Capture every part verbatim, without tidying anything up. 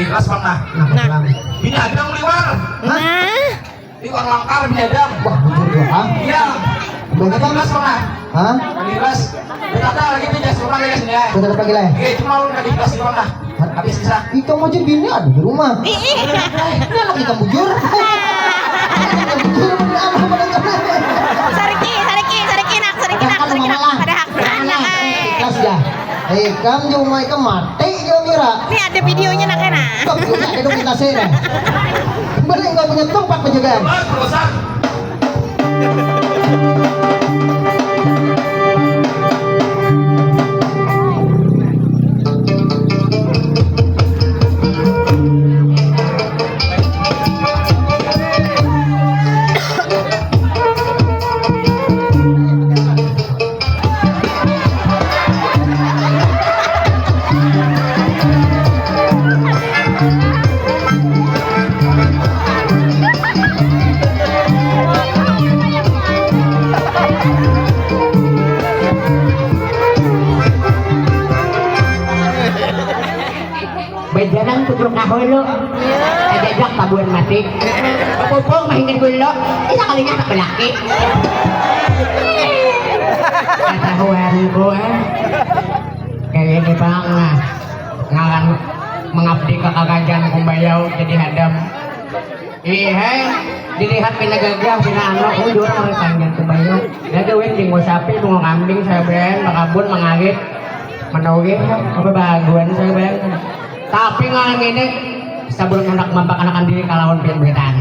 Ikhlas bang nah. Kenapa Nah. Bilang? Bini ada yang liwar. Nah. Ini orang langkar bini ada. Wah, bujur juga, Kang. Iya. Bang, Bang. Ikhlas bang nah. Hah? Ikhlas. Betapa lagi tuh jas rumah ya sini ya. Sudah lagi lah. Iya, cuma lu nggak ikhlas bang nah. Habis bisa. Ikam aja bini ada di rumah. Ih, ih. Ini anak ikam bujur. Ikam bujur, bener apa, bener apa? Sariki, sariki, sariki nak, sariki nak, Katakan sariki mama nak. Lah. Pada hak Mama anak, lah. Eh. Ikhlas ya. Ikam cuma ikam mati jua kira. Ini ada videonya nak kena. Kok belum ada dokumentasi nih? Balik nggak punya tempat penjagaan. Bajanang tubruk kahulu. Kajajak pabuan mati. Pupung mahingan gulu. Isa kalinya anak balaki. Katahuan ku, eh. Kaya ini bang, nah. Ngaran mengabdi ke kakajan kumbayau jadi hadam. Ih, hei, dilihat pina gagah, pina anu, oh, jua orang panjang kumbayau. Ada win, jenggo sapi, bunga kambing, sabayan, bakabun, mangarit, manogeh, apa bahaguan, sabayan. Tapi ngaran ini, sabun hendak mampakanakan diri kalawan pian beritaan.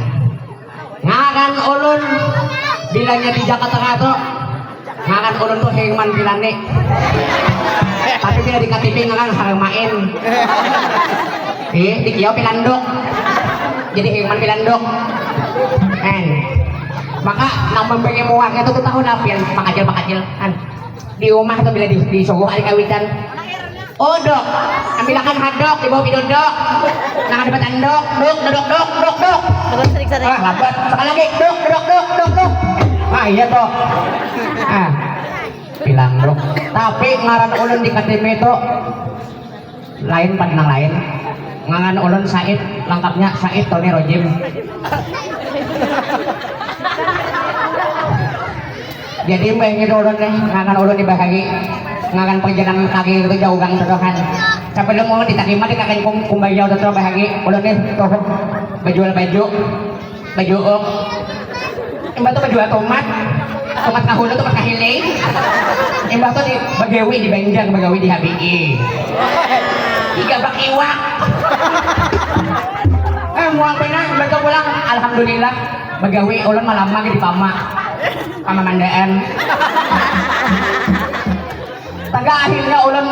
Ngaran ulun, bilanya di Jakarta tu, ngaran ulun tu Hengman Pilani. Tapi bila di K T P ngaran Harmain. Ih, di kiau Pilanduk. Jadi Hengman Pilanduk. Kan. Maka nang memberi muarnya tu tahu lah pian pakacil-pakacil. Kan. Di rumah tu bila di, disuruh ari kawitan. Oh, dok. Ambilakan hadok di bawah pidodok. Nang ada batandok. Dok, dok, dok, dok, dok. Terus, Rik, sering. Ah, lambat. Sekali lagi. Dok, dok, dok, dok, dok. Ah, iya, dok. Ah. Bilang, dok. Tapi ngaran ulun di K T P tu lain pada nang lain. Ngaran ulun Said, lengkapnya Said Tony Rojim. Jadi, mbah, ini ulun nih, ngaran ulun dibahagi. Ngaran perjalanan kaki itu jauh gang tuh, kan. Sampai lu mau diterima di kaki kum-, kumbayau tuh, bahagi. Ulun nih, tuh, bajual baju. Bajuuk. Imbah tu bajual tomat. Tomat kahulu, tomat kahiling. Imbah tu di bagawi di Banjar, bagawi di H B I. Tiga bakiwak. Eh, muang pina, imbah tu pulang. Alhamdulillah, bagawi ulun malamar di Pama. Pama Mandaan. Taga akhirnya ulun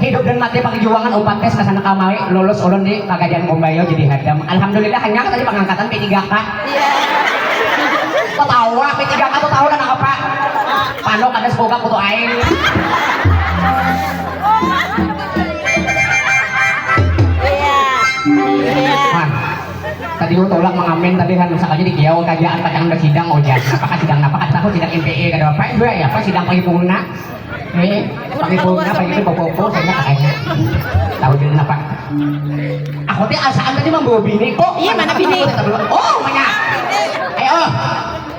hidup dan mati perjuangan upat tes kesana kamari, lulus ulun di kakajian kumbayau jadi hadam. Alhamdulillah, hanyar tadi pengangkatan P tiga K. Iya. Ketawa, P tiga K tu tahu lah nang apa? Panu kada sepuka putu aing. Iya. Iya. Man, tadi ulun tulak mengamen tadi kan, sakalinya di kiau kajaan pacangan basidang, ujar. Apakah sidang apa? Kada tahu, sidang M P E kada apa jua ya, apa sidang paripurna. Nih, pakai baunya apa gitu, bau-bau, saya nggak katanya. Tahu juga apa? Aku teh asaan tadi membawa bini kok. Iya, mana bini? Oh, banyak. Ayo.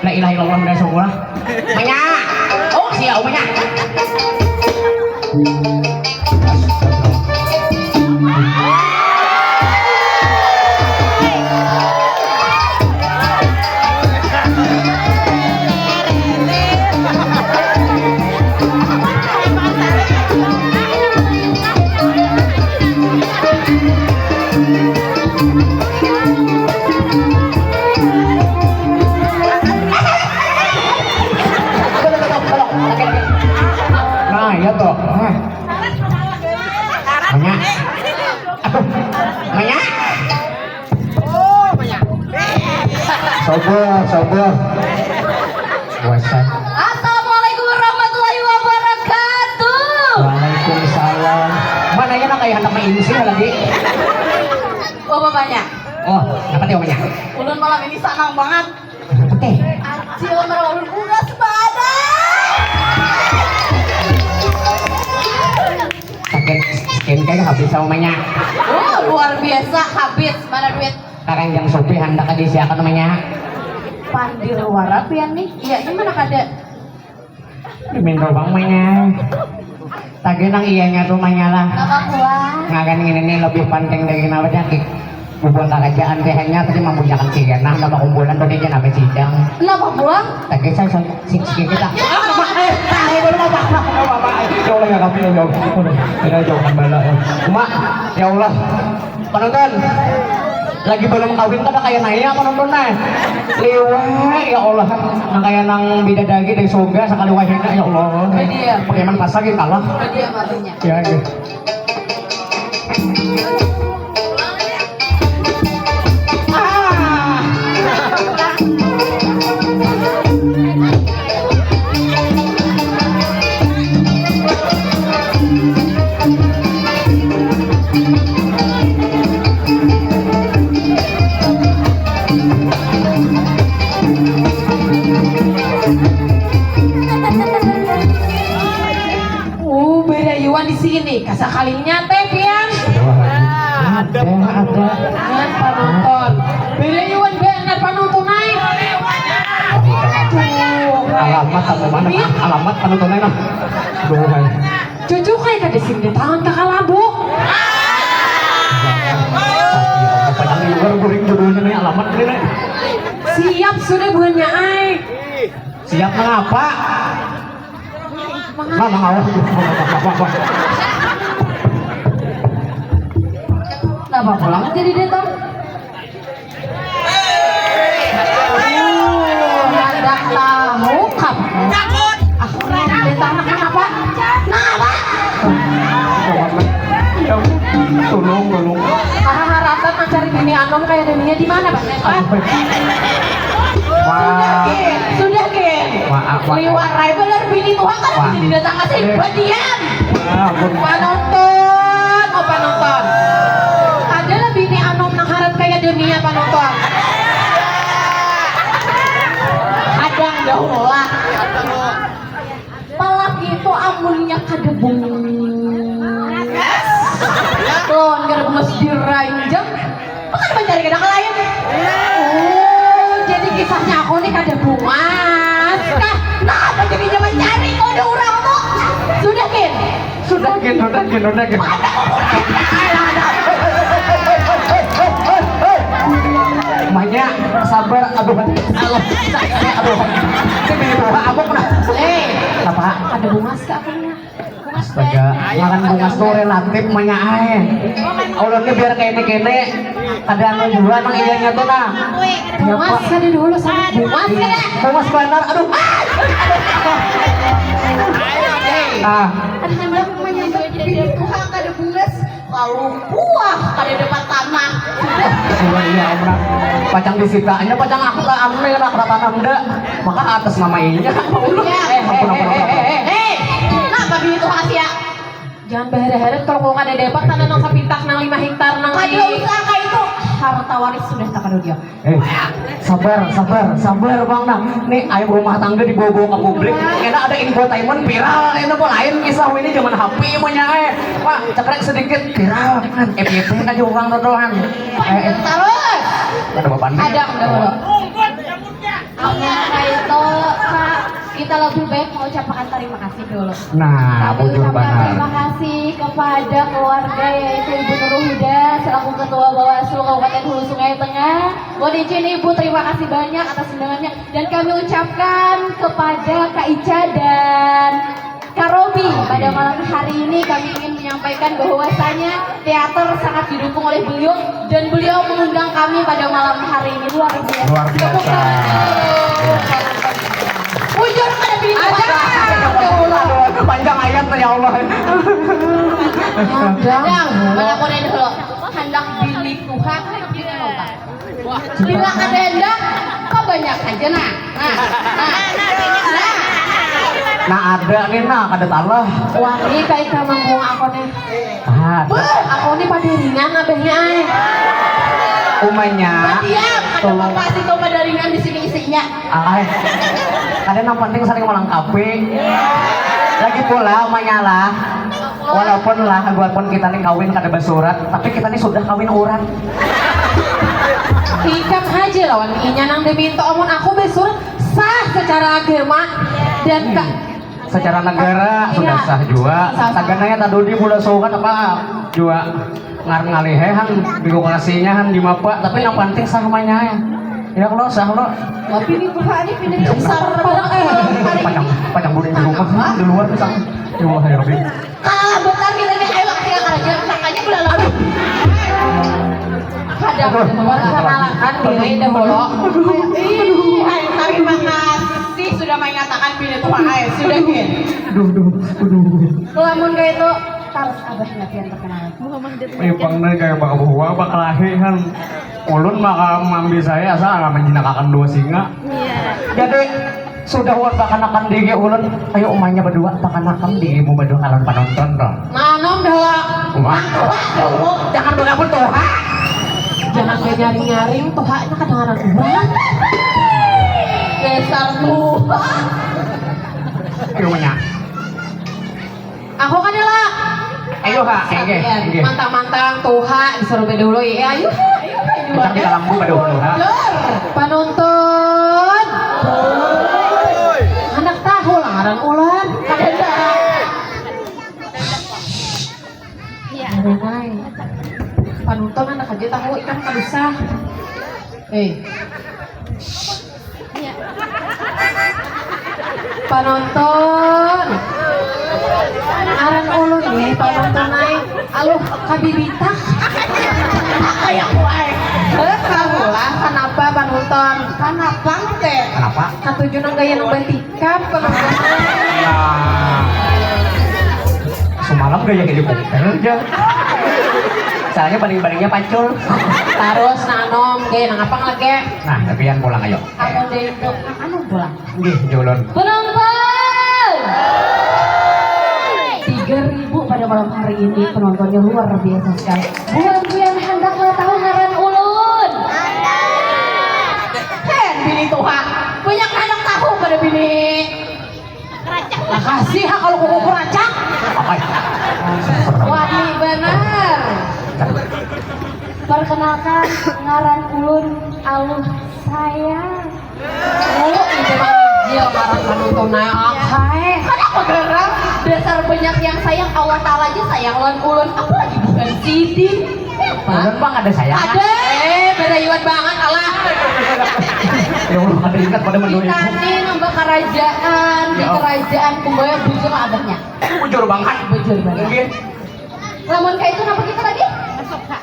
La ilaha illallah, Muhammad Rasulullah. Banyak. Oh, siapa banyak? Nah, iya tuh. Nah. Banyak. Aduh, banyak. Oh, banyak. Sabar, sabar. Puasa. Assalamualaikum warahmatullahi wabarakatuh. Waalaikumsalam. Mana ya nak kayak anak main sih lagi? Oh, bapaknya. Oh, apa dia banyak? Ulun malam ini senang banget. Apa teh? Acil merlawan bunga sebadan. Pakai skincare Habis sama manya. Oh, luar biasa, habis. Mana duit? Karanjang supi handak diisiakan manya. Pandir wara pian nih. Iya, ini mana kada? Diminta bang manya. Tadi nang iyanya tuh manya lah. Apa buah? Ngaran ini nih lebih penting dari kenapa jadi bubuhan kerajaan teh hanya tadi mempunyai kira nah nama kumpulan tadi aja nama sidang. Kenapa buah? Tadi saya sing sing kita. Apa? Eh, tahu belum apa? Apa apa? Ya Allah ya Rabbi ya Allah. Tidak jauhkan bala ya. Cuma ya Allah. Penonton lagi belum kawin kada kaya naya penonton nah liwa ya Allah nang kaya nang bidadari dari surga sekali wahina ya Allah pakai man pasar gitu kalah ya gitu Uh, berayuan di sini. Kasakalinya teh pian. Ada, ada. Dengan penonton. Berayuan benar penonton naik. Alamat kamu mana? Alamat penonton naik. Aduh, Cucu kayak kada sing datangan ka Kalabuk. Padahal di luar guring jodohnya nih alamat ini nih. Siap sudah buhannya ai. Siap mengapa? Nah, mengawal. Kenapa pulang jadi datang? Handak tahu kamu? Aku nang ditanak nang apa? Nang apa? Tolong, tolong. Kahaharatan mencari bini anom kayak dunia di mana, Bang? Sudah, Kin. Sudah, Kin. Maaf, maaf. Liwat rai bener bini tuha kan bisa didatang kasih. Badiam. Panonton, oh panonton. Ada lah bini anom nang harat kaya dunia panonton. Kadang dahulu lah. Palak itu amunnya kada bungas. Lawan kada bungas diranjang. Bukan mencari kena ke lain. Oh, jadi kisahnya aku nih kada bungas kah? Nah, apa jadinya mencari kode orang tuh? Sudah kin. Sudah kin, sudah kin, sudah kin. Manya, sabar, aduh, aduh, aduh, ini bini buha abok nah. Eh, apa? Ada bungas kah aku? Astaga, ngaran bungas tuh relatif manya ae. Ulun nih biar kene-kene kada anu jua nang iyanya tuh nah. Bungas kada dulu sama bungas kada. Bungas banar. Aduh. Ah. Ada nambah menyambut jadi tuha kada bungas. Lalu buah kada dapat tanah. Buah iya amra. Pacang disita aja pacang aku tak anu ya nak tanah muda. Maka atas nama inya. Eh, ampun ampun ampun. Eh, eh, eh, eh. Kenapa duit itu hasia? Jangan berharap-harap kalau kau kada dapat tanah nang sapitah nang lima hektar nang kada usah kayak itu harta waris sudah tak ada dia. Eh, sabar, sabar, sabar bang nah. Nih aib rumah tangga dibawa-bawa ke publik. Kena ada infotainment viral, kena apa lain kisah ini zaman H P punya eh. Pak, cekrek sedikit viral kan. F Y P aja orang tuh kan. Eh, eh. Terus. Ada bapak. Ada, ada. Amun kaitu, Kak, kita lebih baik mengucapkan terima kasih dulu. Nah, kami bujur ucapkan banar. Terima kasih kepada keluarga yaitu Ibu Nurhuda selaku Ketua Bawaslu Kabupaten Hulu Sungai Tengah. Buat izin Ibu, terima kasih banyak atas undangannya. Dan kami ucapkan kepada Kak Ica dan Kak Robi, pada malam hari ini kami ingin menyampaikan bahwasanya teater sangat didukung oleh beliau dan beliau mengundang kami pada malam hari ini luar biasa. Luar biasa. Bujur pada bini ada. Panjang ayat ya Allah. Panjang. Mana aku dulu. Hendak bini Tuhan, bini Tuhan. Bila kada hendak, pabanyak haja nah. Nah. Nah. Nah ada nih nah kada talah. Wangi kayak ikam membuang aku nih. Ah, aku nih pada ringan abahnya ay. Umanya. Tolong. Pasti kau pada ringan di sini isinya. Ay. Ada yang penting saling melengkapi. Lagi pula umanya lah. Walaupun lah, walaupun kita nih kawin kada basurat, tapi kita nih sudah kawin urat. Ikam haja lawan inya nang diminta, amun aku basurat sah secara agama dan ka- Secara negara sudah sah jua. Sah, sah. Tagananya tadudi mula surat apa jua. Ngar ngalihehan birokrasinya han di mapa, tapi nang panting sah manya ya. Ya lo sah lo. Tapi ini buka ini pindah besar pada eh. Padang padang buring di rumah, di luar tuh sah. Ya Allah ya Rabbi. Kalah bentar kita nih, ayo kita kerja makanya belalang. Kada perkenalkan diri dahulu. Ih, hai, terima kasih sudah mengatakan pilih tuh hai sudah gini. Duh duh duh. Lamun kayak itu harus abah latihan perkenalan. Memang nih kayak bakal buah bakal lahihan. Ulun maka mambi saya asal menjinakakan dua singa. Iya. Jadi sudah wan pakanakan digi ulun, ayo umanya berdua pakanakan digimu berdua lawan panonton dong. Nanom dah. Wah, jangan berapa tuha. Jangan nyaring-nyaring tuhanya kedengaran orang. Dasar tuha. Ayo umanya. Aku kan lah. Ayo ha, enggih, enggih. Mantang-mantang tuha disuruh bedulu ya. Ayo ha, ayo ha. Kita lambu pada hulu ha. Panonton. Anak tahu lah ngaran ular. Kada ada. Iya. Panonton anak aja tahu ikam kada usah. Eh. Panonton. Aran ulun nih panonton ai. Aluh kabibitak. Kayak ku ai. Heh, kamulah kenapa panonton? Kenapa teh? Kenapa? Katuju nang gaya nang batik. Kap, nah, semalam gaya helikopter aja. Soalnya baling-balingnya pacul. Terus nanom, gaya nang apa lagi? Nah, tapian pulang ayo. Aku dendok, nah, anu pulang. Nggih, julun. Penonton! Tiga ribu pada malam hari ini, penontonnya luar biasa sekali. Buan-buan handak mau tahu ngaran ulun? Hen, bini tuha. Banyak anak tahu pada bini. Makasih ha kalau kuku kuracak. Wani benar. Perkenalkan, ngaran ulun Aluh Sayang. Oh, itu mah dia ngaran panonton naik. Hai. Kenapa geram? Dasar banyak yang sayang, Allah Ta'ala aja sayang lawan ulun. Apalagi bukan sidin. Ulun pang ada sayang. Ada. Eh, berayuan banget Allah. Ya Allah, kada ingat pada mendua itu. Kita nih nambah kerajaan, di kerajaan kumbaya bujur abahnya. Bujur banget. Bujur banget. Mungkin. Lamun kayak itu kenapa kita lagi?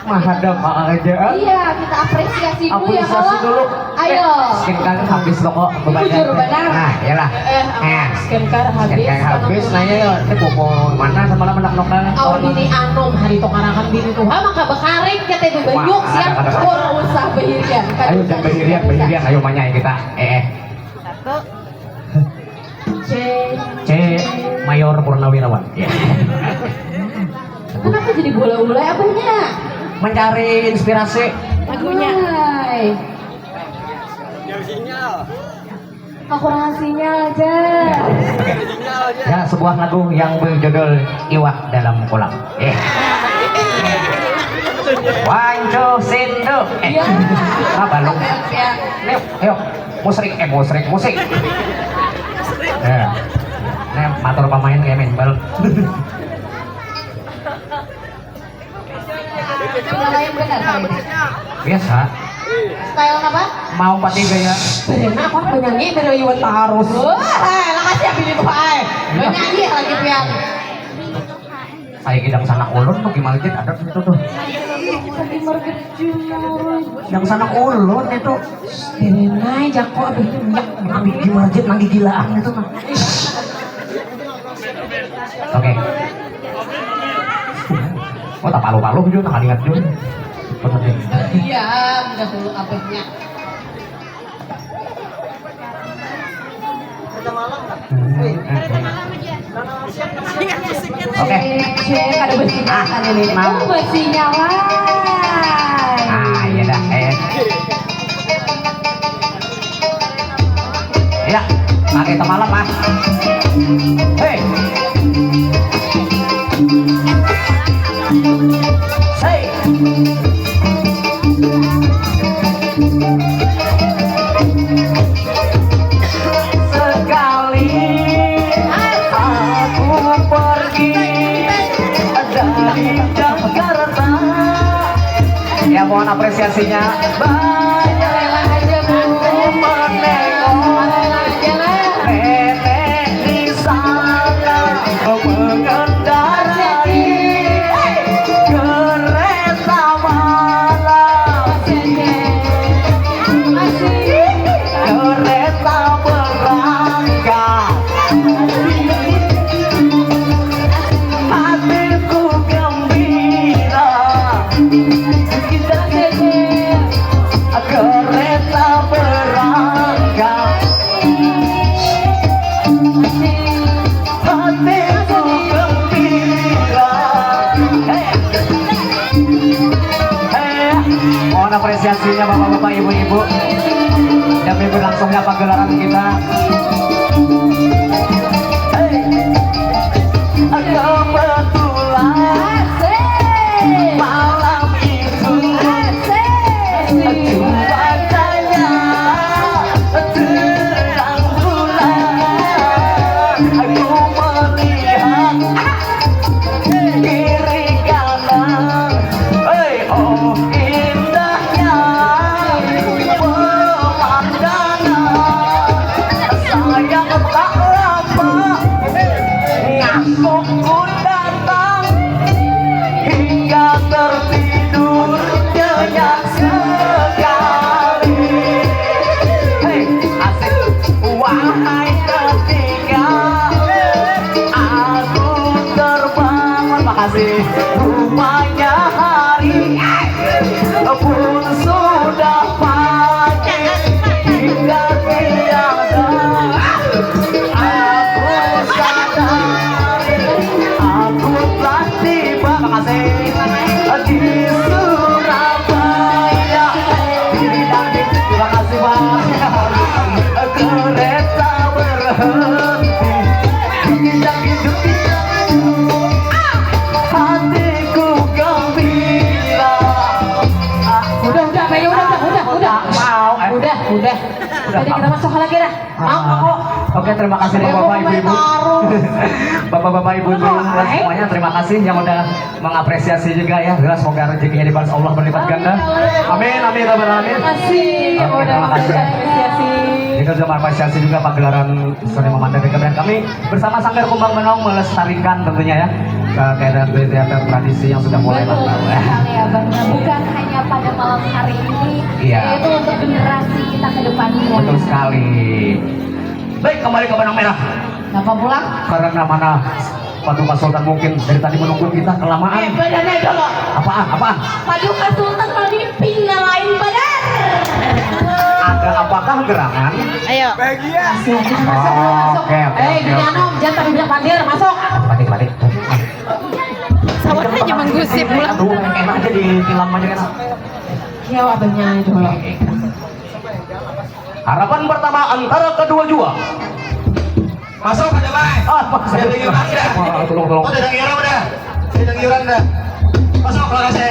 Mahadap kerajaan. Iya, kita apresiasi dulu ya. Apresiasi dulu. Ayo. Eh, skincare habis lo kok. Bujur benar. Nah, iyalah. Eh, eh, skincare habis. Skincare habis, nah ya, ya. Ini pukul mana semalam anak lokal? Aun ini anom hari tukarakan bini tuha maka bekaring kata itu banyak siap kurang usah behirian. Ayo, jangan behirian, behirian. Ayo manyai kita. Eh, eh. Satu. C. C. Mayor Purnawirawan. Ya. Kenapa jadi bola-bola abahnya? Mencari inspirasi. Lagunya. Hai. Kekurangan sinyal aja. Ya, sebuah lagu yang berjudul Iwak dalam Kolam. Eh. Wancu sindu. Eh. Iya. Apa lu? Oke, oke. Nih, ayo. Musrik, eh musrik, musik. Ya. Nih, motor pemain kayak main bal. Sudah lain benar kali ini. Biasa. Style apa? Mau pati gaya. Benar, aku penyanyi dari Iwan Tarus. Wah, makasih ya pilih tuh, ay. Penyanyi lagi pian. Saya kidang sanak ulun tuh di masjid ada situ tuh. Di marga Jumur. Yang sanak ulun itu. Denai jako abis itu nyak. Di masjid nang gigilaan itu mah. Oke. Oh, tak palu-palu juga, tak ingat juga. Bener deh. Iya, udah dulu abahnya. Oke. Cek, cek, ada besinya kan ini. Ah, nah. Oh, besinya lah. Ah, iya dah, eh. Ya, pakai temalam ah. Hei. Sekali aku pergi dari Jakarta. Ya, mohon apresiasinya. Banyak menengok nenek di sana mengendarai kereta malam. Kereta berangkat. Hatiku gembira. Kereta berangkat. Hatiku gembira. Hei. Hei. Mohon apresiasinya bapak-bapak, ibu-ibu. Demi berlangsungnya pagelaran kita. Hei. Kebetulan malam itu cuacanya terang bulan. Aku melihat kiri kanan, hei, oh indahnya pemandangan. Sayang tak lama ngantukku datang hingga tertidur nyenyak sekali. Hei, asik. Wahai ketika aku terbangun, makasih. Rupanya hari pun sudah pagi hingga tiada aku sadari aku telah tiba. Makasih. Di Surabaya. Terima kasih, Bang. Kereta berhenti. Hatiku gembira. Udah, udah, Mei, udah, udah, udah, udah. Mau, eh. Udah, udah. Jadi kita masuk lagi dah. Mau, mau. Oke, terima kasih bapak-bapak, ibu-ibu. Bapak-bapak, ibu-ibu, semuanya, terima kasih yang udah mengapresiasi juga ya. Semoga rezekinya dibalas Allah berlipat ganda. Amin, amin, amin, amin. Terima kasih yang udah mengapresiasi. Kita juga mengapresiasi juga pagelaran seni memandang kebaikan kami bersama Sanggar Kumbang Benong melestarikan tentunya ya, eh, keadaan budaya teater tradisi yang sudah mulai Betul langka. Sekali, Abang. Nah, bukan hanya pada malam hari ini, Iya. Yaitu untuk generasi kita ke depannya. Betul sekali. Baik, kembali ke benang merah. Kenapa pulang? Karena mana Paduka Sultan mungkin dari tadi menunggu kita kelamaan. Eh, benar dulu. Apaan? Apaan? Paduka Sultan tadi pina lain banar. Ada apakah gerangan? Ayo. Masuk, masuk, masuk. Oke, oke, Eh, oke, gini oke. Anom, jangan terlalu banyak pandir, masuk. Patik, patik. Sawah aja menggusi pulang. Aduh, enak aja di film aja kan. Ya, abahnya aja dulu. Harapan pertama antara kedua jua. Masuk aja, Mai. Ah, Pak. Saya dengar dah. Wah, tolong, tolong. Oh, tidak ngira udah. Tidak ngira dah. Masuk, makasih.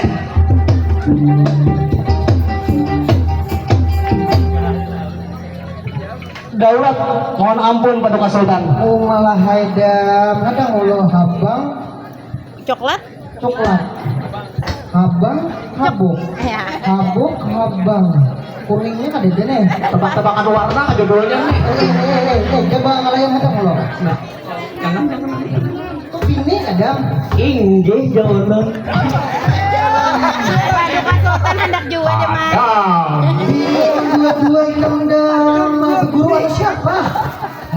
Daulat, mohon ampun Paduka Sultan. Umalah haidam, kadang ulo habang, Coklat. coklat. Habang, habuk. Ya. Habuk, habang. Kuningnya kada ada nih. Tebak-tebakan warna aja dulunya nih. Eh, eh, eh, eh, coba ngalayan hadang ulo. Kok bini kadang? Inggih, jangan. Paduka Sultan hendak juga deh, Mai. Ah, Ih, dua-dua ikam dah. Guru siapa?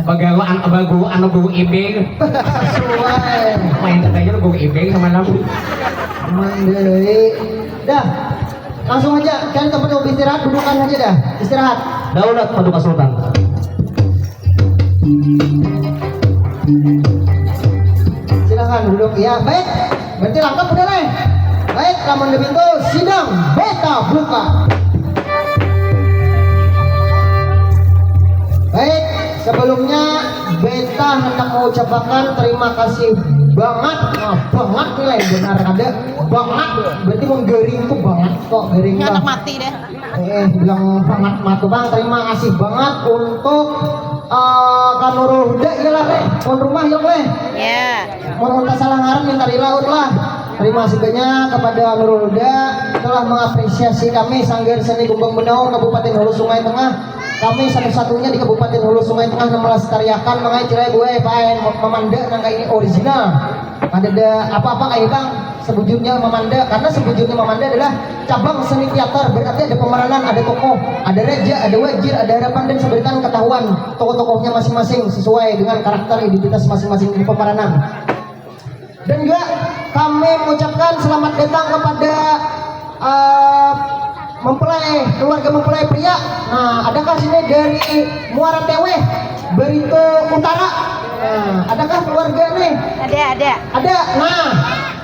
bagawan bagu anu guru ibing. Suai. Main aja guru ibing sama lagu. Mandai. Dah. Langsung aja, cari tempat untuk istirahat, dudukan aja dah. Istirahat. Daulat Paduka Sultan. Silakan duduk. Ya, baik. Berarti lengkap udah nih. Baik, lamun demikian sidang beta buka. Baik, sebelumnya beta hendak mengucapkan terima kasih banget, nah, banget nih lain benar ada banget, berarti mau garing tuh banget kok garing Ini banget. Anak mati deh. Eh, bilang banget matu bang, terima kasih banget untuk uh, Kanurul Huda ya lah leh, tuan rumah ya leh. Ya. Mau minta salah ngaran minta dilaut lah. Terima kasih banyak kepada Nurul Huda telah mengapresiasi kami Sanggar Seni Gumbang Benau Kabupaten Hulu Sungai Tengah. Kami satu-satunya di Kabupaten Hulu Sungai Tengah yang melestariakan mengai cirai buai paen mamanda nangka ini original. Ada ada apa-apa kayak bang sebujurnya mamanda karena sebujurnya mamanda adalah cabang seni teater, berarti ada pemeranan, ada tokoh, ada raja, ada wajir, ada harapan dan seberitan ketahuan tokoh-tokohnya masing-masing sesuai dengan karakter identitas masing-masing di pemeranan. Dan juga kami mengucapkan selamat datang kepada uh, mempelai keluarga mempelai pria. Nah, adakah sini dari Muara Teweh Barito Utara? Nah, adakah keluarga nih? Ada, ada. Ada. Nah,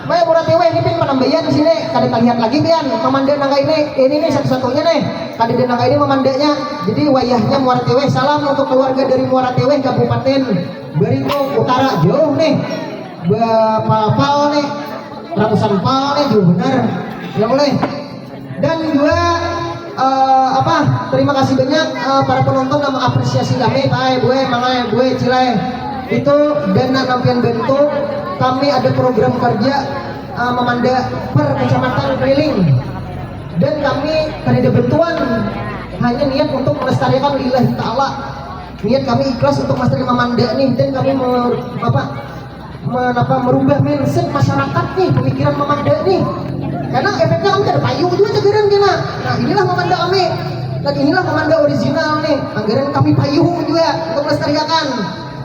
Maya Muara Teweh ini pin penambayan sini kada terlihat lagi pian memandang nangka ini ini nih satu-satunya nih kada ada nangka ini memandangnya. Jadi wayahnya Muara Teweh, salam untuk keluarga dari Muara Teweh Kabupaten Barito Utara, jauh nih berpapal nih, ratusan pal nih, jauh benar ya mulai. Dan juga uh, apa terima kasih banyak uh, para penonton yang mengapresiasi kami, pakai gue mangai gue cilai itu dana nampian bentuk. Kami ada program kerja uh, memanda per kecamatan keliling dan kami kada bantuan, hanya niat untuk melestarikan lillahi ta'ala. Niat kami ikhlas untuk melestarikan mamanda nih dan kami mer, apa menapa merubah mindset masyarakat nih, pemikiran mamanda nih. Karena efeknya kami kada payu juga cagaran kena. Nah inilah mamanda kami. Dan inilah mamanda original nih. Anggaran kami payu juga untuk melestarikan.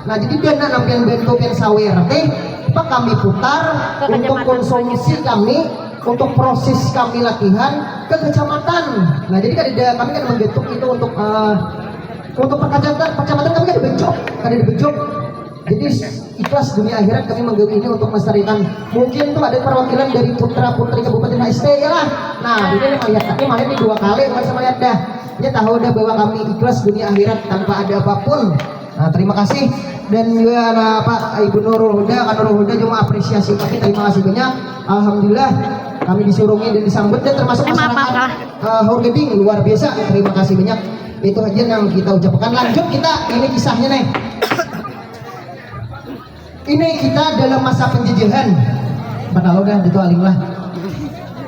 Nah jadi dana nampian bantu pian sawer teh pak kami putar untuk konsumsi kami untuk proses kami latihan ke kecamatan. Nah jadi kada ada kami kada menggetuk itu untuk uh, untuk perkecamatan perkecamatan kami kada bejok kada ada bejok. Jadi ikhlas dunia akhirat kami menggawe ini untuk melestarikan. Mungkin tuh ada perwakilan dari putra putri Kabupaten H S T ya lah. Nah ini melihat ini melihat ini dua kali bukan sama lihat dah. Dia tahu dah bahwa kami ikhlas dunia akhirat tanpa ada apapun. Nah terima kasih dan juga anak Pak Ibu Nurul Huda, Kak Nurul Huda juga apresiasi kami terima kasih banyak. Alhamdulillah kami disurungi dan disambut dan termasuk masyarakat uh, Horgeding luar biasa. Terima kasih banyak. Itu aja yang kita ucapkan. Lanjut kita ini kisahnya nih. Ini kita dalam masa penjajahan. Padahal udah itu alim lah.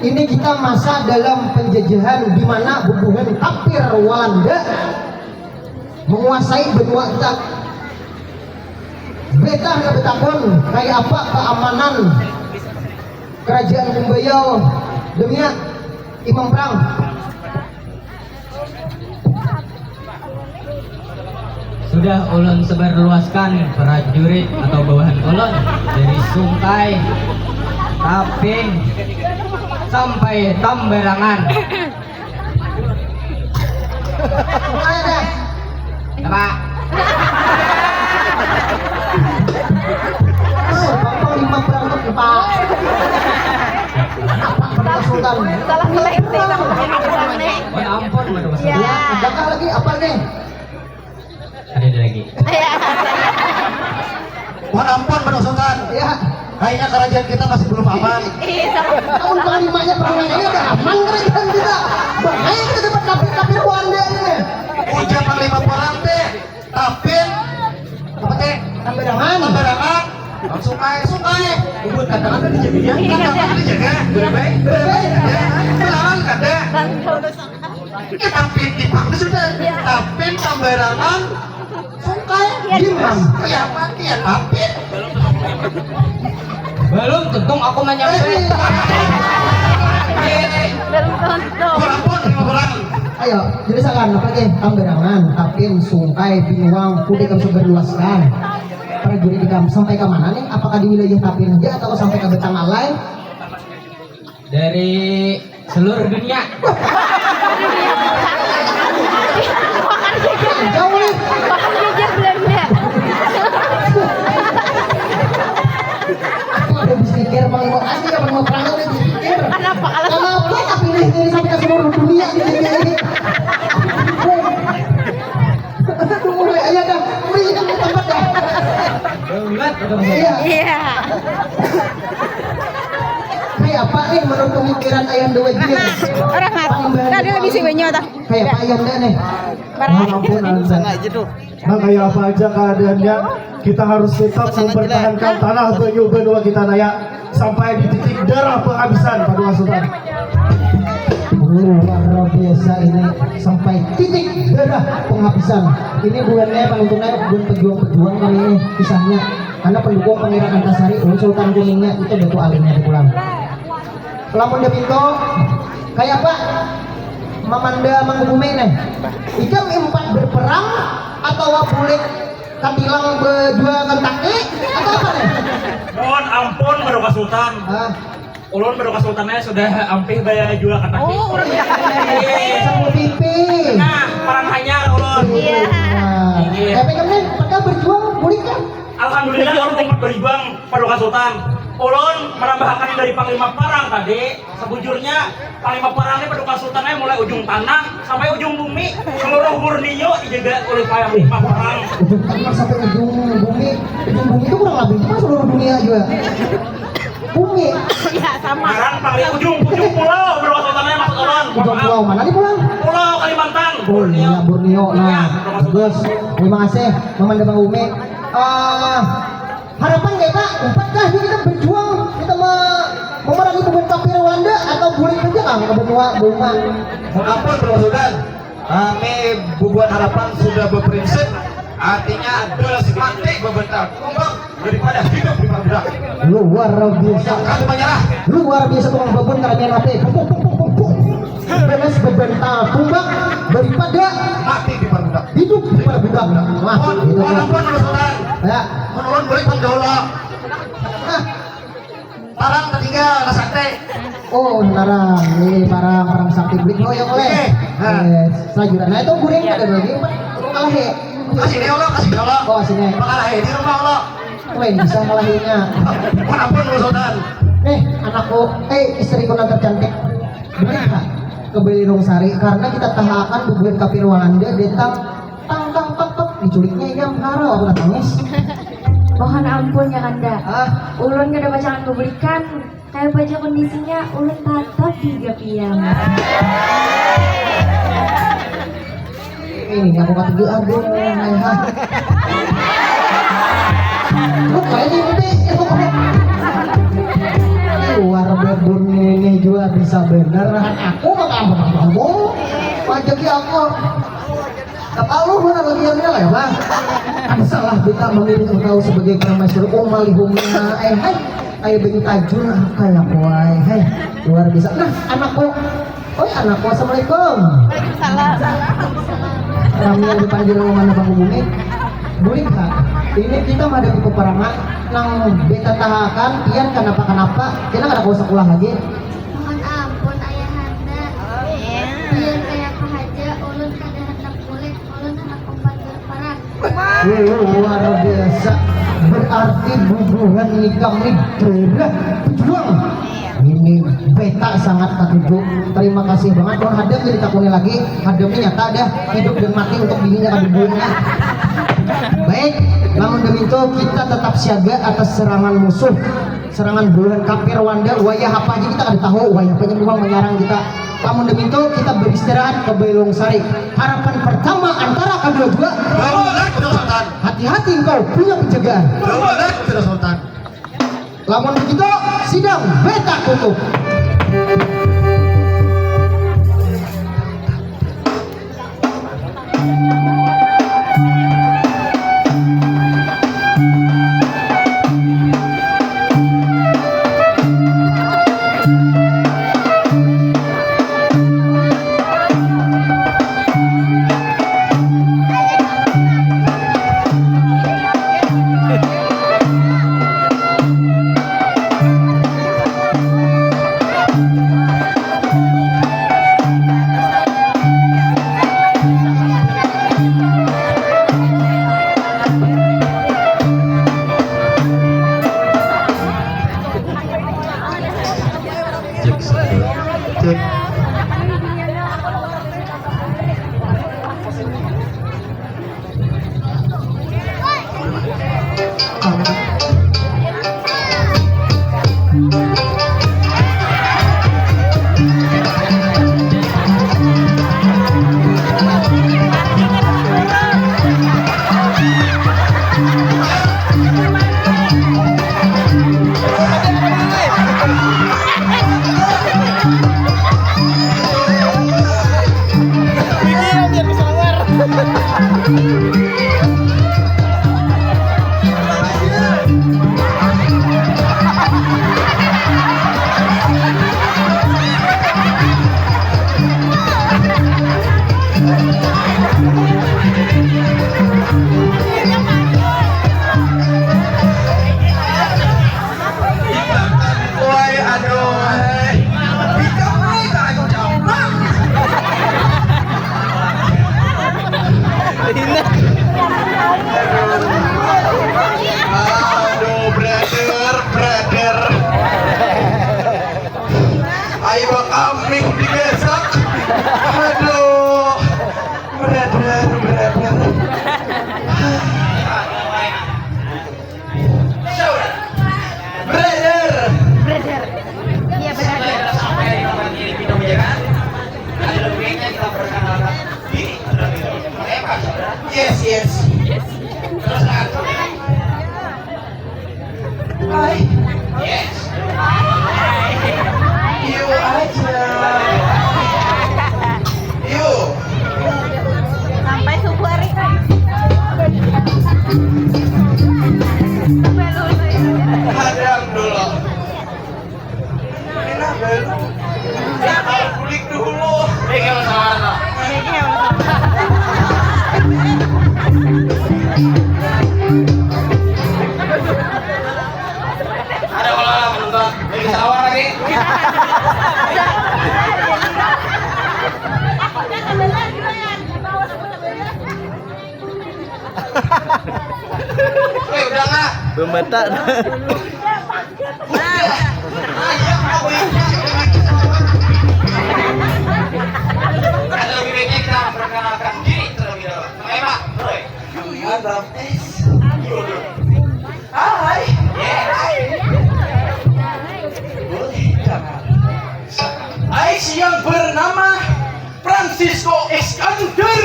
Ini kita masa dalam penjajahan di mana bubuhan tapir Walanda menguasai benua kita. Beta hendak betakun kayak apa keamanan kerajaan Kumbayau demi Imam Perang. Sudah ulun sebar luaskan prajurit atau bawahan ulun dari Sungkai, Tapin, sampai Tambarangan. Apa? Bapak lima berangkat Pak. Apa Sultan? Salah selektif. Mohon ampun, Pak Sultan. Ya. Adakah lagi apa nih? Ada lagi. Mohon ampun Pak Sultan. Ya. Kayaknya kerajaan kita masih belum aman. Tahun panglimanya perang ini ada aman kerajaan kita. Bahaya kita dapat kafir-kafir Walanda ini. Ujar panglima perang teh, Tapin, apa teh? Tambarangan. Tambarangan. Sungai, sungai. Ubud katakan tadi jadinya. Katakan tadi jaga. Berbaik. Berbaik. Ya. Melawan kada. Ya, Tapin di Bang sudah. Tapin Tambarangan. Sungkai. Gimana? Ya, mati ya Tapin. Belum tentu aku menyampai. Belum tentu. Ayo, jadi sakan apa lagi? Tambarangan, Tapin, Sungkai, Binuang, Kudik yang sudah luaskan. Prajurit di kampung sampai ke mana nih? Apakah di wilayah Tapin aja atau sampai ke Betang Alai? Dari seluruh dunia. Jauh nih. Bahkan jajah Belanda. Aku ada berpikir mau mau aja yang mau perang udah berpikir. Kenapa kalau Kenapa tak pilih diri sampai ke seluruh dunia di dunia ini? Aduh, mulai aja dah. Mulai hidup di tempat dah. Banget, betul. Iya. Iya. Kayak apa Menurut pemikiran Ayahanda Wajir, orang hat. Panambahan tadi lebih si banyu tah. Kayak apa Ayahanda nih? Mohon ampun, Ayahanda. Nah, kayak apa aja keadaannya, kita harus tetap mempertahankan tanah banyu banua kita, naya, sampai di titik darah penghabisan, Paduka Sultan. Luar biasa ini, sampai titik darah penghabisan. Ini buhannya, panuntunnya buhan pejuang-pejuang kami ini, kisahnya. Karena pendukung Pangeran Antasari, ulun Sultan Kuningnya, itu Datu Alingnya pulang. Lamun da pinto, kaya apa? Mamanda manggugume neh. Ikam impat berperang atawa bulik katilang bajua Kentucky atau apa neh? Mohon ampun, Paduka Sultan. Ah. Ulun, Paduka Sultan, sudah ampih bajua Kentucky. Oh, urang Kentucky. Sapu pipi. Nah, parang hanyar ulun. Iya. Nah. Iya. Tapi kan nih, pernah berjuang, bulik kan? Alhamdulillah, ulun umpat berjuang, Paduka Sultan. Ulun manambahakan dari panglima parang tadi, sabujurnya, panglima parang ni, Paduka Sultan, ai, mulai ujung tanah sampai ujung bumi, seluruh Borneo dijaga oleh panglima parang. Ujung tanah sampai ujung bumi, ujung bumi itu kurang lebih cuma seluruh dunia juga. Bumi. Iya, sama. Ngaran panglima ujung, ujung pulau, Paduka Sultan, ai, maksud ulun. Ujung pulau mana nih pulau? Pulau Kalimantan. Oh iya, Borneo. Nah, iya, Paduka Sultan. Bagus. Terima kasih, Mamanda Bang Umi. Ah, harapan kita, umpat kah ini kita berjuang, kita me-, memerangi bubuhan kafir Walanda atau bulik saja kah ke benua Buma? Ampun, Bro Sudan. Kami bubuhan harapan sudah berprinsip, artinya jelas mati bebentar tumbang daripada hidup di parbudak. Luar biasa. Kami menyerah. Luar biasa tukang babun karamian H P. Puk, puk, puk, puk, puk, puk. Beres bebentar tumbang daripada mati di parbudak. Hidup di parbudak. Wah, mohon, gitu mohon kan. Ampun, Bro Sudan. Ya. Menurun boleh tanggung jawab. Nah. Parang tertinggal, rasa teh. Oh, parang. Ini parang, parang sakti beli. Oh, yang oleh. Oke. Nah. Eh, selanjutnya. Nah, itu guring ada lagi, Pak. Kalah ya? Kasih deh, Allah, kasih deh, Allah. Oh, sini. Bakal aja di rumah, Allah. Weh, bisa ngalahinya. Ampun, Bro Sultan. Nih, anakku, eh, istriku yang tercantik. Beli, Pak. Ke Belirung Sari, karena kita tahakan bubuhan kafir Walanda datang, tang, tang, tang, tang, diculiknya inya, haro, aku nangis. Mohon ampun, Kakanda. Ah. Ulun kada pacangan babulikan. Kaya apa ja kondisinya, ulun tatap dihigapian. Ini aku katuju, aduh, hai, hai. Lu kayak mimpi. Luar babun ini jua bisa bener. Aku mah kampung-kampung. Pajaki aku. Kapaluh mana bagiannya lah ya, Bang? Ada salah kita memilih engkau sebagai permaisuri umalihumnya. Eh, hai. Ayo, Bing Tajun, ah, kayak boy. Hai, luar biasa. Nah, anakku. Oi, anakku, assalamualaikum. Waalaikumsalam. Kami yang dipanggil mana Bang Bumi? Bulik, ha? Ini kita menghadapi peperangan nang beta tahakan, pian kenapa-kenapa, kita kada kawa sekolah lagi. Mohon ampun, Ayahanda. Amin. Biar kaya apa haja, ulun kada handak bulik, ulun handak umpat berperang. Wih, luar biasa. Berarti bubuhan nikam ni darah pejuang. Ini beta sangat katuju. Terima kasih banget. Mun hadam jadi takuni lagi. Hadam ni nyata dah. Hidup dan mati untuk bininya kada bubuhannya. Baik, lamun demitu kita tetap siaga atas serangan musuh. Serangan buhan kafir Walanda, wayah apa aja kita kada tahu, wayah apa aja memang menyerang kita. Lamun demitu, kita beristirahat ke Belirung Sari. Harapan pertama antara kedua-dua. Hati-hati engkau punya penjagaan. Lamun begitu, sidang beta tutup. Aduh, brother, brother. Ayo kami digesek. Aduh, brother, brother. Brother. Brother. Iya, brother. Sampai di tempat ini, kita menjaga. Ada lebihnya kita perkenalkan diri terlebih dahulu. Oke, Pak, saudara? Yes, yes. Terus, ah, hai. Yes. Yuk aja. Yuk. Sampai subuh hari. Hadang dulu. Enak, Bel. Ya, kalau kulik dulu. Ini kalau salah, no. Ada kalau penonton. Lagi sawah lagi. Eh, udahlah. Belum batak. Udah. Ayo, kawin. Ada lebih baiknya kita perkenalkan diri terlebih dahulu. Oke, Pak. Bro. Hai. Yes. Boleh, jangan. Ais yang bernama Francisco Iskandar.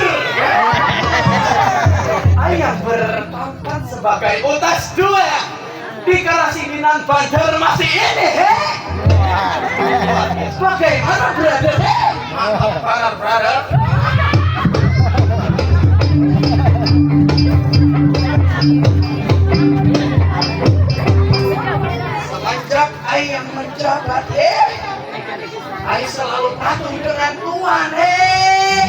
Ai yang berpangkat sebagai utas dua di Karasidinan Banjarmasin ini, he? Bagaimana, brother, he? Mantap banget, brother. Semenjak ai yang menjabat, he? Ai selalu patuh dengan tuan, eh.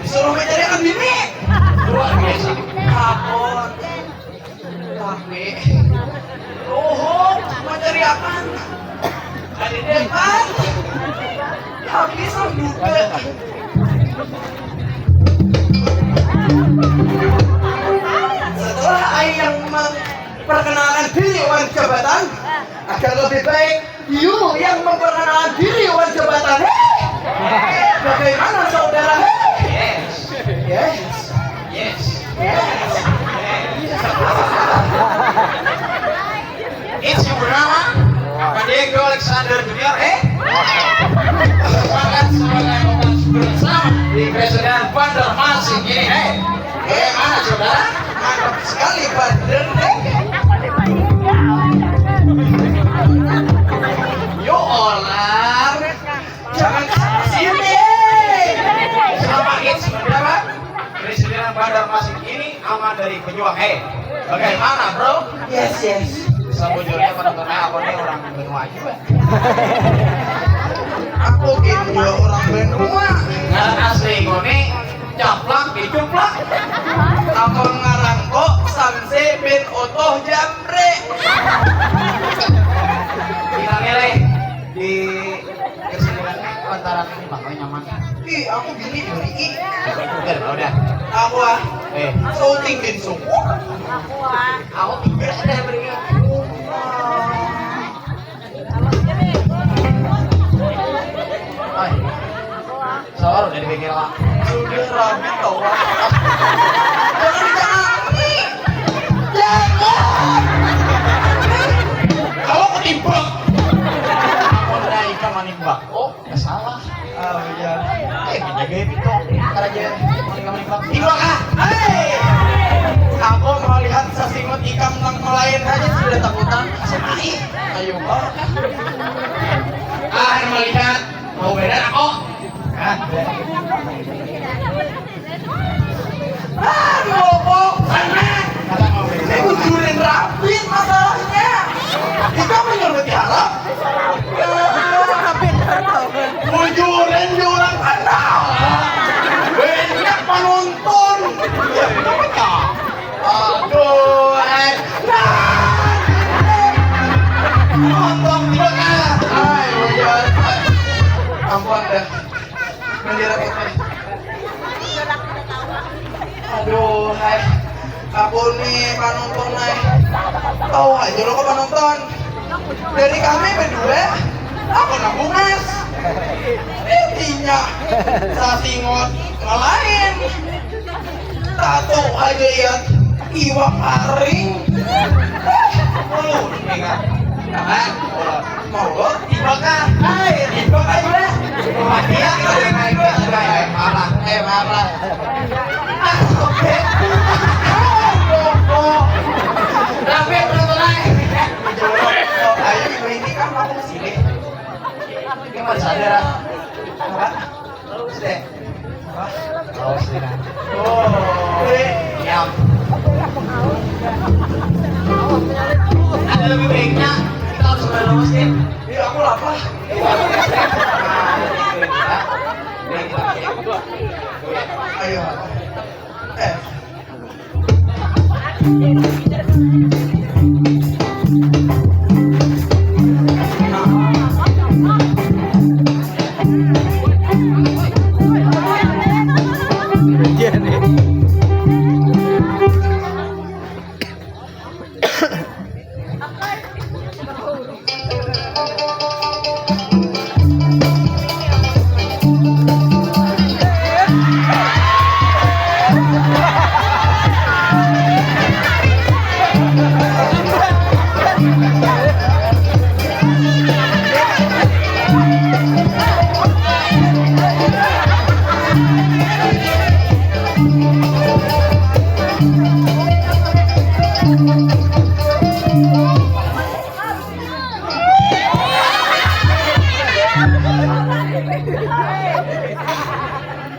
Disuruh mencariakan bini. Luar biasa. Takut. Tapi. Oh, mencariakan. Ada depan. Habis juga. Setelah ai yang memperkenalkan diri wan jabatan, agar lebih baik you yang memperkenalkan diri wan jabatan. Hei! Bagaimana, saudara? Hei! Yes. Yes. Yes. Yes. It's your drama. Pak Diego Alexander Junior, eh? Semangat sebagai otak bersama di Presiden Banjarmasin ini, eh? Bagaimana, saudara? Mantap sekali, Pak Dendeng. Yo olar, jangan ke sini. Selama ini sebenarnya Presiden Banjarmasin ini aman dari pejuang. Eh, bagaimana, bro? Yes, yes. Sebujurnya menurut aku ini orang benua juga. Aku kira orang benua. Ngaran asli kau nih. Caplak, dicuplak. Amun ngaranku Samsi bin Utuh Jamri. Kita milih di kesimpulannya lantaran ini bakal nyaman. Ih, aku bini dua ih. Udah, udah. Aku ah. Eh. Sulting bin Sukur. Aku ah. Aku tiga ada berinya. Ay. Sawar udah dipikir lah. Sudah rapi tau lah. Jangan dicari. Jangan. Kalau ketimbang. Aku udah ikan manimbak. Oh, nggak salah. Ah, iya. Eh, menjaga itu. Ntar aja. Manimbak, manimbak. Timbak ah. Hei. Aku melihat sasingut ikam nang melayan aja sudah takutan. Ayo, Pak. Ah, melihat. Mau beda aku. Ada. Aduh, Bang, sana. Ini kucurin rapit masalahnya. Kita menyuruh diharap. Kucurin di orang kenal. Banyak penonton. Ya, kenapa? Aduh, eh. Nah. Nonton juga, ah. Ay, hujan. Ampun dah. Bendera putih. Aku nih panonton nih. Tahu aja lo ke panonton. Dari kami berdua, aku nak bungas. Intinya, sasingot ngelain. Tato aja ya, iwak paring. Lu, ini kan. Nah, mau lo tiba kah? Hai, tiba kah juga? Mati ya, kita udah naik, kita udah naik. Parah, eh, parah. Ah, oke. Tapi yang belum naik. Ayo, ini kan kamu sini. Ini masih ada, Ra. Apa? Terus deh. Apa? Terus deh, nah. Oh, eh, ya. Ada lebih baiknya kita harus berdoa sih. Iya, aku lapar. Ayo. Eh.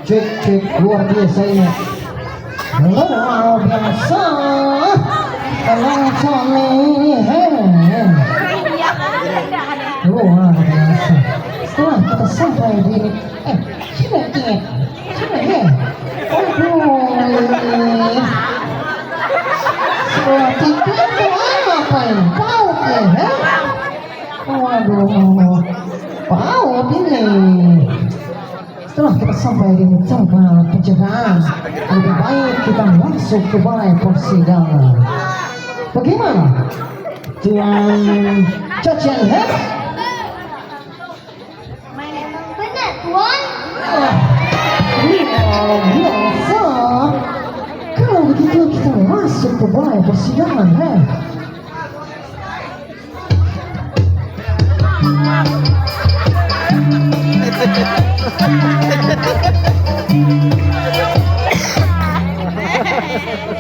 Cek, cek, luar biasa ini. Luar biasa. Penonton ini, hei. Luar biasa. Setelah kita sampai di ini, eh, sudah, Cek. Sudah, hei. Aduh, ini. Setelah itu, itu apa ini? Paut ya, hei? Waduh, paut ini. Setelah kita sampai di tempat penjagaan, lebih baik kita masuk ke balai persidangan. Bagaimana? Tuan Cacian Head? Benar, Tuan. Wah, luar biasa. Kalau begitu kita masuk ke balai persidangan, heh.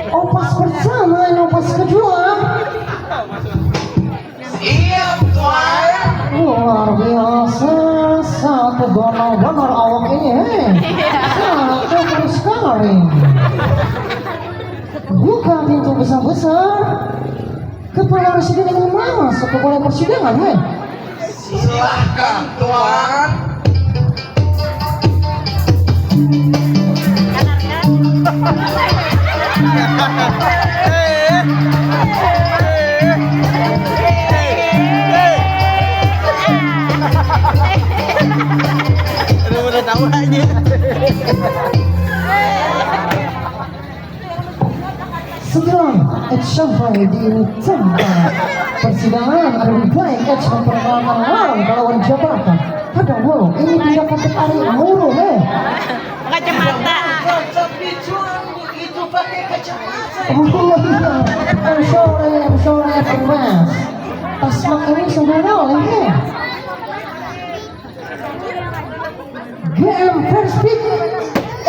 Opas pertama, opas kedua. Siap, Tuan. Luar biasa, satu gonol benar awak ini, hei. Satu terus sekali. Buka pintu besar-besar. Kepala Residen ingin masuk ke balai persidangan, hei. Silahkan, Tuan. Aduh, udah tahu aja. Setelah Ed sampai di tempat persidangan, ada lebih baik Ed memperkenalkan lawan ke lawan jabatan. Ada, wow, ini tidak patut ari muru, heh. Kacamata. Tapi Tuan, itu pakai kacamata. Oh iya, I'm sorry, I'm sorry, Ed Mas. Tasmak ini sebenarnya oleh, heh. G M Perspeed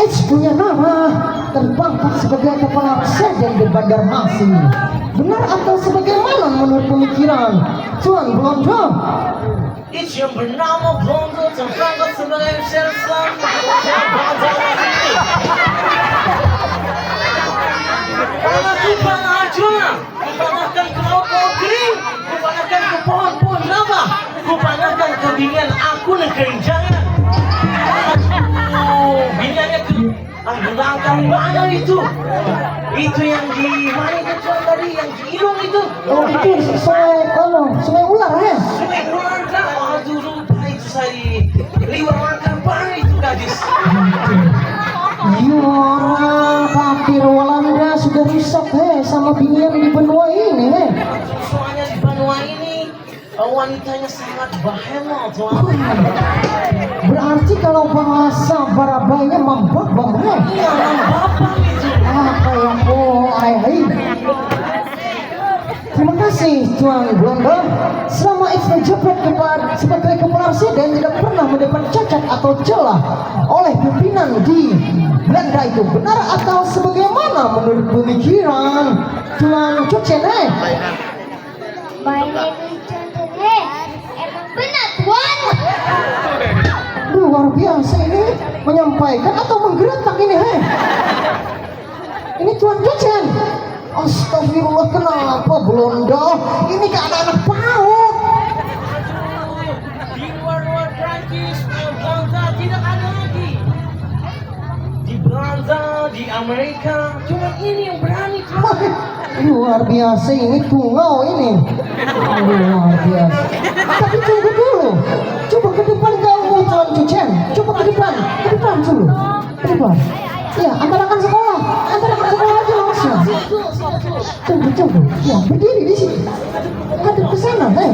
H punya nama terpangkat sebagai kepala residen di Banjarmasin. Benar atau sebagaimana menurut pemikiran Tuan Blondo? H yang bernama Blondo terpangkat sebagai sersan Banjarmasin. Kalau bukan aja. Kupanahkan ke laut-laut kering, kupanahkan ke pohon-pohon rabah, kupanahkan ke binian aku nang kerinjangan. Aduh, biniannya ke, ah, langkah mana itu? Itu yang di mana itu, Tuan, tadi? Yang di hidung itu. Oh, itu sungai, anu, sungai ular, ya? Sungai ular, kah? Aduh, lupa itu saya. Liwar langkah mana itu, gadis? Iya, orang papir Walanda sudah rusak, heh. sama binian di benua ini, eh. Soalnya di benua ini eh, wanitanya sangat bahemel tuan. Berarti kalau bahasa Barabainya mambabam, eh. Iya, bapak itu. Apa yang oh, ai, ai. Terima kasih Tuan Belanda. Selama Ipsnya jabat kepada sebagai kepala residen tidak pernah mendapat cacat atau celah oleh pimpinan di Belanda itu, benar atau sebagaimana menurut pemikiran Tuan Cucen, eh? Baik itu contohnya. Emang benar tuan. Luar biasa ini menyampaikan atau menggeretak ini, heh. Ini Tuan Cucen. Astagfirullah, kenapa Belanda? Ini ke anak-anak PAUD. Di luar-luar Prancis, eh, Belanda tidak ada lagi. Di Belanda, di Amerika, cuma ini yang berani tuan. Wah, luar biasa ini tungau ini. Luar biasa. Tapi tunggu dulu. Coba ke depan kamu Tuan Cucen. Coba ke depan, ke depan dulu. Ke depan. Ya, antarakan sekolah. Antarakan sekolah aja langsung. Tunggu, tunggu. Ya, berdiri di sini. Hadap ke sana, eh.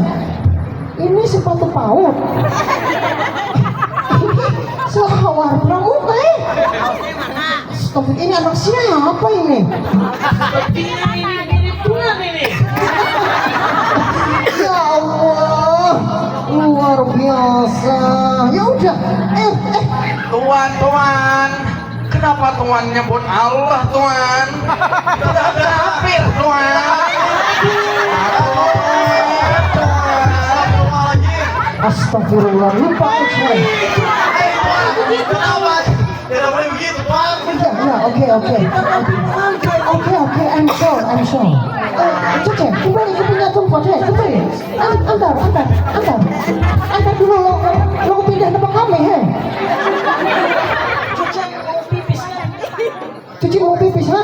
Ini sepatu PAUD. Ini selawar pramuka, eh. Astagfirullah, ini anak siapa ini? Sepertinya ini mirip tuan ini. Ya Allah, luar biasa. Ya udah, eh, eh, Tuan, tuan, kenapa tuan nyebut Allah, tuan? Kita kafir, tuan. Aduh, tuan. Astagfirullahaladzim. Astagfirullah, lupa aku. Eh, tuan, kenapa? Tidak boleh begitu, tuan. Ya, ya, oke, oke. Oke, oke, I'm sure, I'm sure. Eh, Cece, kembali ke punya tempat, ya, kembali. An- Antar, antar, antar. Antar dulu lo, lo pindah tempat kami, he. Cuci mau pipis, ha?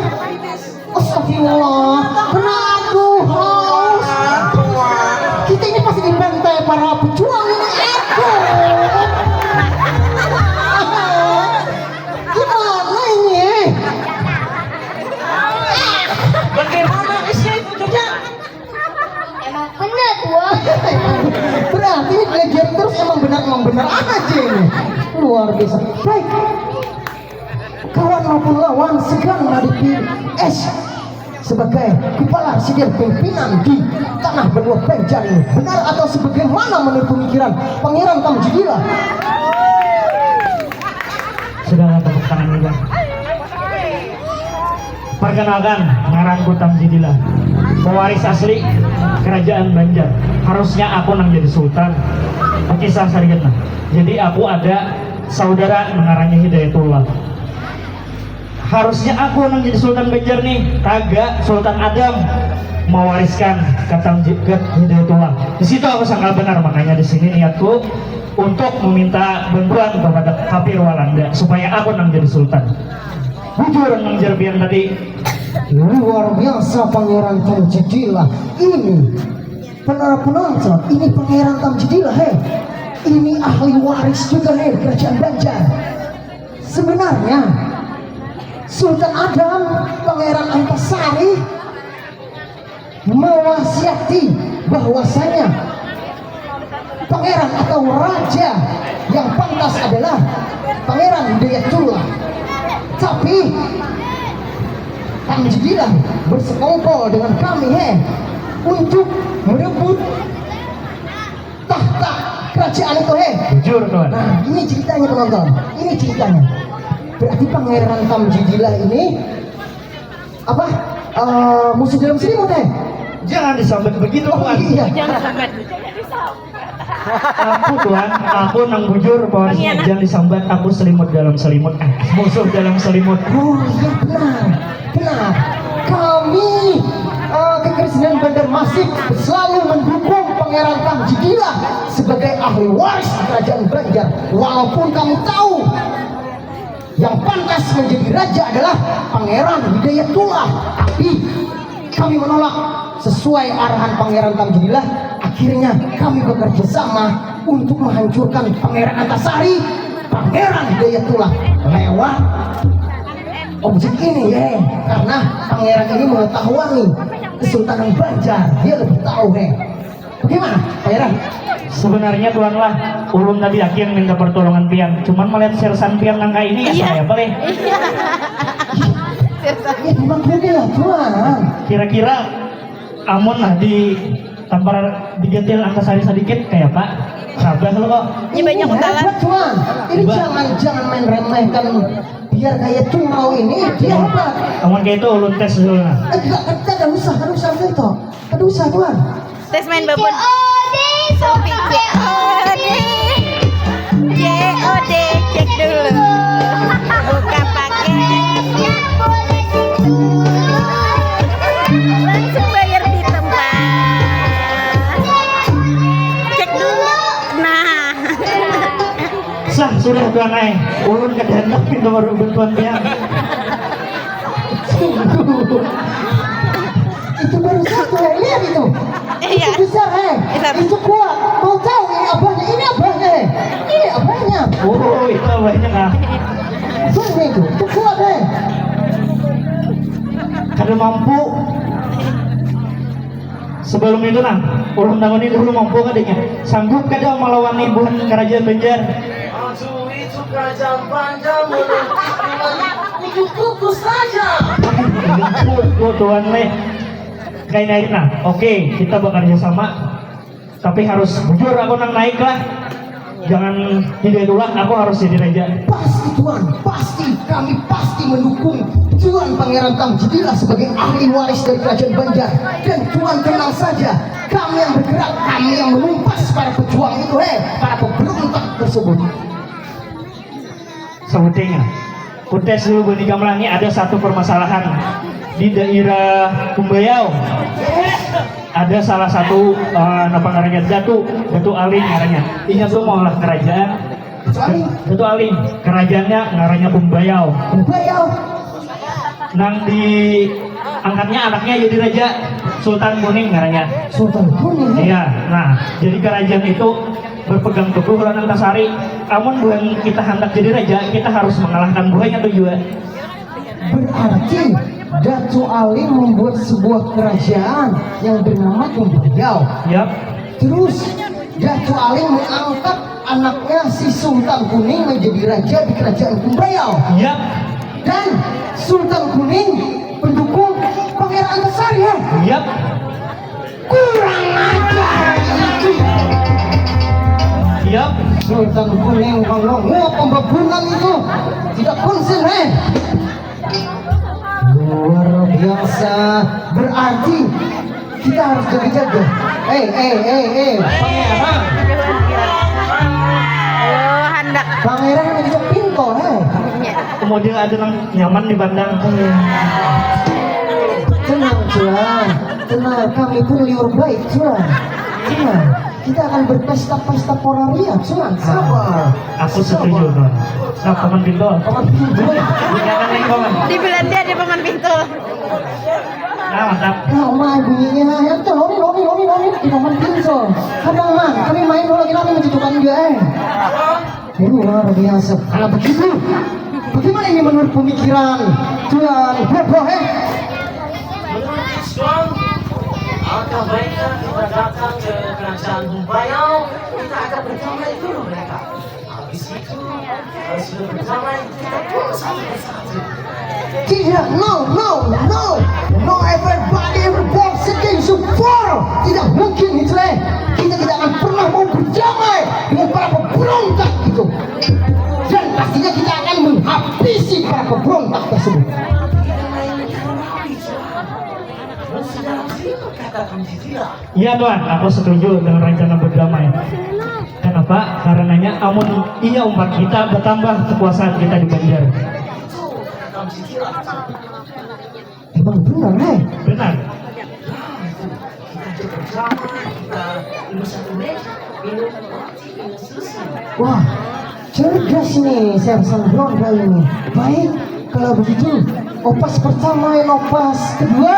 Astagfirullah. Kenapa haus? Kita ini pasti dibantai para pejuang ini. Aduh. Gimana ini? Bagaimana isi itu juga? Emang benar tuan. Berarti ini belajar terus emang benar emang benar aja ini. Luar biasa. Baik. Kawan maupun lawan segan menghadapi S sebagai kepala sidang pimpinan di tanah benua Banjar ini. Benar atau sebagaimana menurut pemikiran Pangeran Tamjidillah? Sudah lah tepuk tangan juga. Perkenalkan, ngaranku Tamjidillah, pewaris asli kerajaan Banjar. Harusnya aku nang jadi sultan. Kisah sadikit nah. Jadi aku ada saudara ngarannya Hidayatullah. Harusnya aku nang jadi sultan Banjar nih, kagak, Sultan Adam mewariskan ke Tamji- ke Hidayatullah. Di situ aku sangkal benar, makanya di sini niatku untuk meminta bantuan kepada kafir Walanda supaya aku nang jadi sultan. Bujur nang jar pian tadi. Luar biasa Pangeran Tamjidillah ini. Penonton, penonton, ini Pangeran Tamjidillah, he. Ini ahli waris juga, he, di kerajaan Banjar. Sebenarnya Sultan Adam, Pangeran Antasari mewasiati bahwasanya pangeran atau raja yang pantas adalah Pangeran Hidayatullah. Tapi Tamjidillah bersekongkol dengan kami, he, untuk merebut tahta kerajaan itu, he. Bujur, Tuan. Nah, ini ceritanya, penonton. Ini ceritanya. Berarti Pangeran Tamjidillah ini apa? Eh, musuh dalam selimut, he? Jangan disambat begitu, Oh Tuan. Iya. Aku, Tuan, aku nang bujur, Tuan. Jangan disambat aku selimut dalam selimut. Eh, musuh dalam selimut. Oh iya, benar, benar. Kami eh, Kekersinan Banjarmasin selalu mendukung Pangeran Tamjidillah sebagai ahli waris kerajaan Banjar. Walaupun kami tahu yang pantas menjadi raja adalah Pangeran Hidayatullah, tapi kami menolak sesuai arahan Pangeran Tamjidillah. Akhirnya kami bekerja sama untuk menghancurkan Pangeran Antasari, Pangeran Hidayatullah lewat Objek ini, ya, karena pangeran ini mengetahui Kesultanan Banjar, dia lebih tahu, he. Bagaimana, Pangeran? Sebenarnya, Tuan lah, ulun tadi akhir minta pertolongan pian, cuman melihat sersan pian nang kayak ini, ya, iya, saya apa, leh? Iya. Ya, memang beda lah, Tuan. Kira-kira amun lah di tampar digetil Antasari sedikit, kayak apa? Sabar lo kok. Ini banyak hebat, Tuan. Ini jangan, jangan main remehkan biar kayak cungau ini, dia hebat. Amun kayak itu ulun tes dulu nah. Eh, tidak, tidak, tidak usah, tidak usah, tidak usah, Tuan. Tes main babon. C O D, sopi, C O D. C O D, cek dulu. Buka paket. Langsung bayar di tempat. Cek dulu. Nah. Sah, sudah, Tuan ai. Ulun kada handak minta bantuan pian. Itu baru satu, eh. Lihat itu. Iya. Itu besar, eh. Besar. Itu kuat. Mau tahu ini abahnya? Ini abahnya, eh. Ini abahnya. Oh, itu abahnya kah? Abahnya itu. Itu kuat, eh. Kada mampu. Sebelum itu nah, ulun tanguni dulu mampu kadanya. Sanggup kada melawan buhan kerajaan Banjar? Aduh, itu kerajaan Banjar menuntut dengan kuku-kuku saja. Kuku, Tuan leh. Kayak naik nah. Oke, kita bekerja sama. Tapi harus bujur aku nang naik lah. Jangan tidak tulak, aku harus jadi raja. Pasti, Tuan, pasti, kami pasti mendukung Tuan Pangeran Tamjidillah sebagai ahli waris dari Kerajaan Banjar. Dan Tuan tenang saja, kami yang bergerak, kami yang menumpas para pejuang itu, heh, para pemberontak tersebut. Sebutingnya. Kutes dulu bani gamelan ni, ada satu permasalahan di daerah Kumbayau. Ada salah satu, eh, napa ngarannya, Datu, Datu Aling ngarannya. Inya tuh maulah kerajaan. Datu Aling. Datu Aling, kerajaannya ngarannya Kumbayau. Kumbayau. Nang diangkatnya anaknya jadi raja, Sultan Kuning ngarannya. Sultan Kuning, ya? Iya, nah, jadi kerajaan itu berpegang teguh lawan Antasari. Amun buhan kita handak jadi raja, kita harus mengalahkan buhannya tuh jua. Berarti Datu Aling membuat sebuah kerajaan yang bernama Kumbayau. Yap. Terus Datu Aling mengangkat anaknya si Sultan Kuning menjadi raja di kerajaan Kumbayau. Yap. Dan Sultan Kuning pendukung Pangeran Antasari, ya? Yap. Kurang ajar itu. Yap. Sultan Kuning mengganggu pembangunan itu. Tidak konsen, eh. Luar biasa. Berarti kita harus jaga-jaga. Eh, eh, eh, eh, Pangeran. Oh, handak. Pangeran yang cocok pinto, eh. Model ada nang nyaman dipandang. Tenang, Tuan. Tenang, kami pun liur baik, Tuan. Tenang. Kita akan berpesta-pesta poraria, Tuan. Sabar. Aku setuju, Tuan. Nah, Paman Pintul. Paman Pintul. Jangan nih, Paman. Di Belanda ada Paman Pintul. Nah, mantap. Nah, Oma, bunyinya, ya, tuh, lori, lori, lori, lori, di Paman Pintul. Kadang, Man, kami main bola, kita mencucukkan dia, eh. Ini luar biasa. Kalau begitu, bagaimana ini menurut pemikiran Tuan Boboh, eh? Menurut Islam, alangkah baiknya kita datang ke kerajaan Kumbayau, kita akan berdamai dulu mereka. Habis itu, kalau sudah berdamai, kita pun satu persatu. Tidak, no, no, no, no, everybody, every box against you four. Tidak mungkin itu, eh. Kita tidak akan pernah mau berdamai dengan para pemberontak itu. Dan pastinya kita akan menghabisi para pemberontak tersebut. Iya, Tuan, aku setuju dengan rencana berdamai. Kenapa? Karenanya amun inya umpat kita, bertambah kekuasaan kita di Banjar. Emang benar, eh? Benar. Wah, cerdas nih Sersan Blon kali ini. Baik, kalau begitu, opas pertama, opas kedua,